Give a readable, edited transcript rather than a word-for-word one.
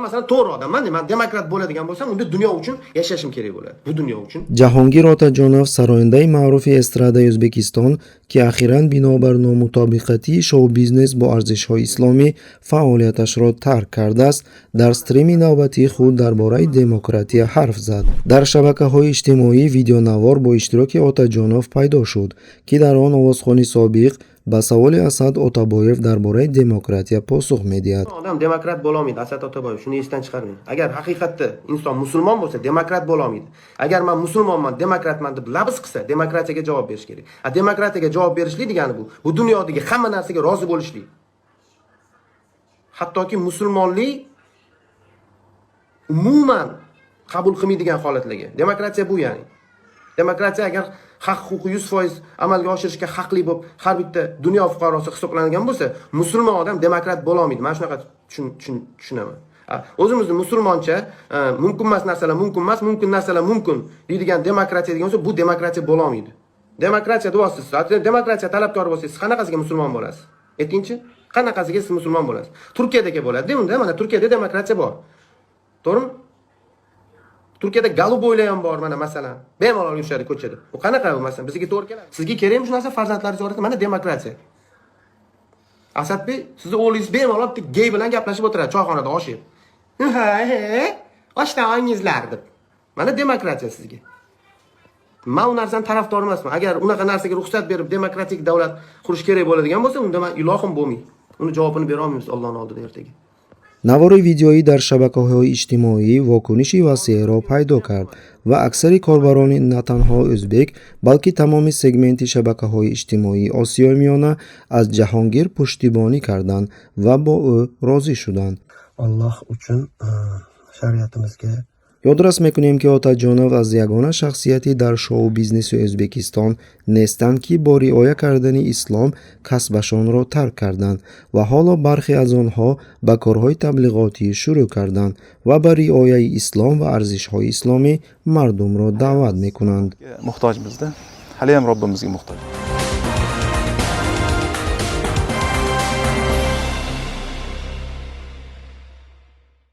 Man, masalan, to'g'ri odamman, man demokrat bo'ladigan bo'lsam, unda dunyo uchun yashashim kerak bo'ladi. Bu dunyo uchun. Ҷаҳонгир Отаҷонов, сарояндаи маъруфи эстрадаи Ӯзбекистон, ки ахиран бинобар номутобиқатии шоу-бизнес бо арзишҳои исломӣ фаъолияташро тарк кардааст, дар стрими навбатии худ дар бораи демократия ҳарф зад. Дар шабакаҳои иҷтимоӣ видеонавор бо иштироки Отаҷонов пайдо шуд, ки дар он овозхони собиқ ба саволи Асад Отабоев дар бораи демократия посух медиҳад. Odam demokrat bo'lolmaydi, Asad Otaboyev, shuni esdan chiqarmang. Agar haqiqatda inson musulmon bo'lsa, demokrat bo'lolmaydi. Agar man musulmonman, demokratman deb labz qilsa, demokratiyaga javob berish kerak. A demokratiyaga javob berishlik degani bu dunyodagi hamma narsaga rozi bo'lishlik. Hattoki musulmonlik umuman qabul qilmaydigan holatlarga. Demokratiya bu, ya'ni. Demokratiya agar haq huquqi 100% amalga oshirishga haqli bo'lib, har bitta dunyo fuqarosi hisoblangan bo'lsa, musulmon odam demokrat bo'la olmaydi. Man shunaqa tushunaman. O'zimizni musulmoncha mumkin emas narsalar mumkin emas, mumkin narsalar mumkin deydigan demokratiya degan bo'lsa, bu demokratiya bo'la olmaydi. Demokratiya deyapsiz, demokratiya talabgori bo'lsangiz, siz qanaqasiga musulmon bo'lasiz? Aytingchi, qanaqasiga siz musulmon bo'lasiz? Turkiyadagi bo'ladi unda, mana Turkiyada demokratiya bor. To'g'rimi? Turkiyada голубой lar ham bor, mana, masalan. Bemalol yurishadi ko'chada. U qanaqa bu, masalan, bizga to'g'ri keladi. Sizga kerakmi shu narsa farzandlaringiz orasida? Mana demokratiya. Asadbek, sizni o'g'lingiz bemalol bitta gey bilan gaplashib o'tiradi choyxonada osh yeb. Ha, oshdan olingizlar deb. Mana demokratiya sizga. Man u narsani tarafdori emasman. Agar unaqa narsaga ruxsat berib demokratik davlat qurish kerak bo'ladigan bo'lsa, unda man ilohim bo'lmay. Uni javobini bera olmaymiz Allohning oldida ertaga. Навори видеоӣ дар шабакаҳои иҷтимоӣ вокуниши васеъро пайдо кард ва аксари корбарони на танҳо ӯзбек, балки тамоми сегменти шабакаҳои иҷтимоии Осиёи Миёна аз Ҷаҳонгир пуштибонӣ карданд ва бо ӯ розӣ шуданд. Alloh uchun shariatimizga Ёдрас мекунем, ки Отаҷонов аз ягона шахсияти дар шоу-бизнеси Ӯзбекистон нестанд, ки бо риоя кардани ислом касбашонро тарк карданд ва ҳоло бархе аз онҳо ба корҳои таблиғотӣ шурӯъ карданд ва ба риояи ислом ва арзишҳои исломӣ мардумро даъват мекунанд. Muhtojmizda, haliyam Robbimizga muhtoj.